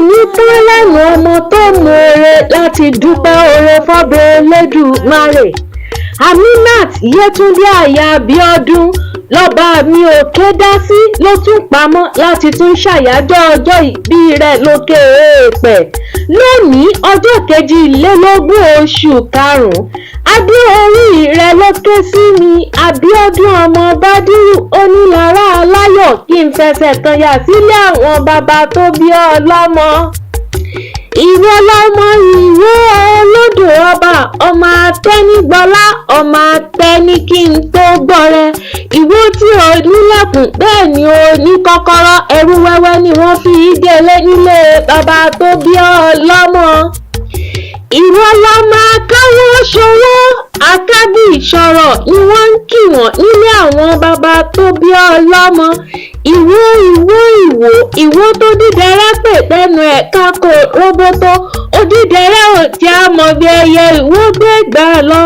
ní tán lẹ́nu ọmọ tó mọ̀ọ́rẹ́ láti dúpẹ́ oore fọ́bẹ̀ Elédùmarè. Aminat Yétúndé aya Abiodun lọ́ba mi òkè dá sí ló tún pamọ́ láti tún ṣàyájọ́ ọjọ́ ìbí rẹ̀ lókè èèpẹ̀ lónìí, ọjọ́ kejìlélógún oṣù karùn-ún. Adé orí rẹ̀ ló ké sí mi, Abiodun ọmọ Bádírù onílára aláyọ̀, kí n fẹsẹ̀ kan yà sílé àwọn bàbá tó bí ọlọ́mọ. Ìwọ lọmọ ìwọ olódò ọba, ọmọ atẹnigbọlá, ọmọ atẹni kí n tó gbọrẹ. Ìwọ tí ò nílẹ̀kùn bẹ́ẹ̀ ni ò ní kọ́kọ́rọ́, ẹrú wẹ́wẹ́ ni wọ́n fi délé nílé bàbá tó bí ọlọ́mọ. Ìwọ lọmọ akáwọ́ ṣòwò, akábì sọ̀rọ̀ ni wọ́n ń kí wọ́n nílé àwọn bàbá tó bí ọlọ́mọ. Ìwọ ìwọ ìwò ìwọ tó dídẹrẹ́ pè tẹnu ẹ̀ kákò róbótó, odídẹrẹ́ ò tí a mọ̀ bí ẹyẹ ìwọ gbé gbà lọ.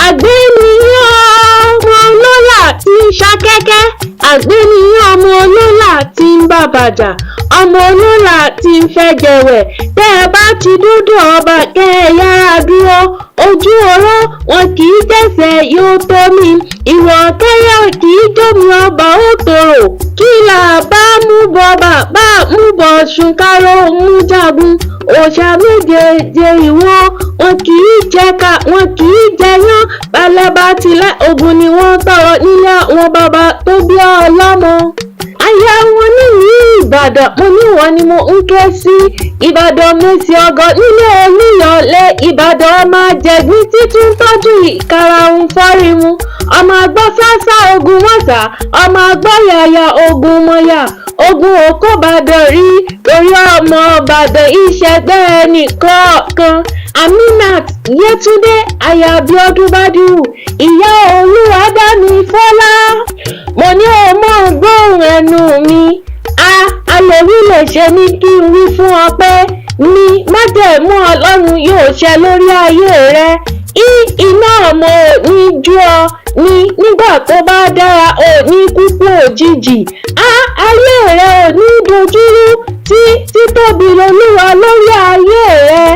Àgbéníyàn ọmọ ọlọ́lá tí ń ṣakẹ́kẹ́, àgbéníyàn ọmọ ọlọ́lá tí ń bàbàjà, ọmọ ọlọ́lá tí ń fẹ́ jẹ̀wẹ̀. Tẹ́ ẹ bá ti dúdú ọba kẹ́ ẹ yára dúró, ojú ọ̀rọ̀ wọn kì í jẹ́sẹ̀ yóò tó mi, ìwọ̀n kẹ́yà kì í jómi ọba ó tòrò. Kí là bá mú bọ bàbá mú bọ ṣùnkárò mú jagun, òòṣà méjèèjì ìwọ wọn kì í jẹka, wọn kì í jẹyán, balẹ̀ bá tilẹ̀ ogun ni wọ́n tọrọ nílé àwọn bàbá tó bí ọlọ́mọ. Aya wọn nílùú Ìbàdàn, mo níwọ̀n ni mo ń ké sí. Ìbàdàn mèsì ọgọ nílé Olúyọ̀lé, Ìbàdàn ọmọ àjẹgbín títún tọ́jú ìkarahun fọ́rímù, ọmọ àgbọ̀ sásá ogun mọ̀sá, ọmọ àgbọ̀ yàyà ogun mọ̀yà, ogun òkú-bàdàn rí torí ọmọ Ìbàdàn ìṣẹ̀gbẹ́ ẹnì kọ̀ọ̀kan. Aminat Yétúndé aya Abiodun Bádírù, ìyá Olúwadámifọ́lá, mo ní o mọ̀ gbóhùn ẹnu mi. A alẹ́wí lè ṣe ní kí n wí fún ọ pé ní májẹ̀mú Ọlọ́run yóò ṣẹ lórí ayé rẹ. I iná ọmọ ò ní jó ọ ní nígbà tó bá dára, ò ní kúkú òjijì. A ayé rẹ ò ní dojúrú, tí títóbi lolúwa lórí ayé rẹ.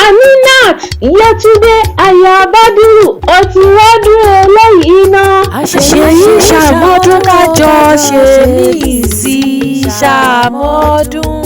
Aminat Yétúndé aya Bádírù, ó ti rọ́dún eléyìí ná. Àṣeyí ṣàmọ́dún, kájọ ṣe mí sí ṣàmọ́dún.